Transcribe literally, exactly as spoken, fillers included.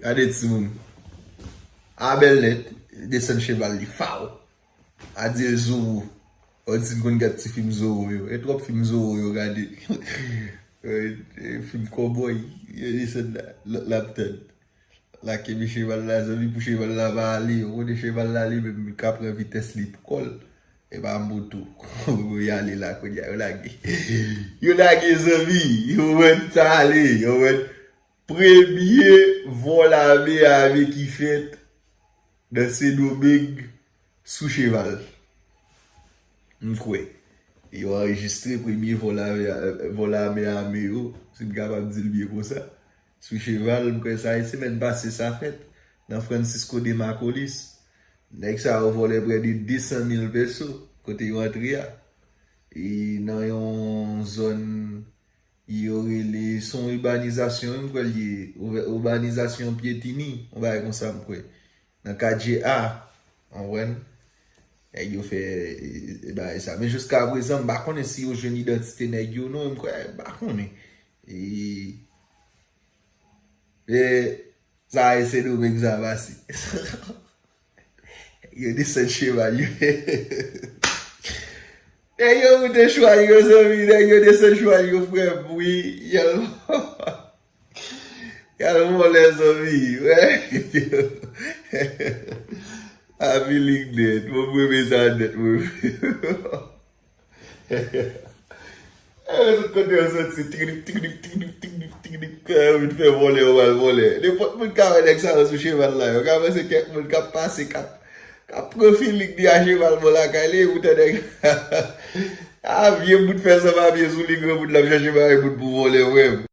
Gade timoun. A bèl nèt, desann cheval li, faw. Adye Zorro. Ou ti konn gad ti fim Zorro yo. E twòp fim Zorro yo gade. E, e fim kòbòy. Yo desann la, la, l ap tann. Lake men cheval la, zanmi, pou cheval la pa ale. Ou konnen cheval la li menm, li ka pran vitès li pou kò l. E pa moto. Yo ale la kounye a, yo lage. Yo lage, zanmi. Yo wè sa ale. Yo wè premye vòl ame ame ki fèt nan Sendomeng sou cheval. M kwè. Yo anrejistre premye vòl ame, vòl ame ame yo, si m kapab di l byen konsa, sou cheval. M kwè sa e semèn pase sa fèt nan Francisco de Macorís. Nèg sa yo vòlè prè de de san mil peso kote yo antre a. E nan yon zòn yo rele, se yon ibanizasyon, wi, m kwè l ye, oubyen ibanizasyon Pyetini, yon bagay konsa, m kwè. Nan katye A, w konprann? Nèg yo fè, e, e, bagay sa. Men jiska prezan, m pa konnen si yo jwenn idantite nèg yo, non, m kwè, m pa konnen. E, e, sa e Sendomeng sa pase. Yo desann cheval yo. Nèg yo moute chwal yo, zanmi, nèg yo desann chwal yo, frè m, wi. Y al, y al vòlè, zanmi, wè. A filik nèt, mwen m renmen sa nèt, mwen. E, tout kote yo soti, tikdik, tikdik, tikdik, tikdik, tikdik, yo vin fè vòlè, yo pral vòlè. Nenpòt moun ka wè nèg sa yo sou cheval la, yo ka panse kèk moun k ap pase, k ap, k ap pran filik li a cheval bò lakay li, poutan nèg a vye bout fè san papye sou li, granmoun l ap chache bay moun pou vòlè, frè m.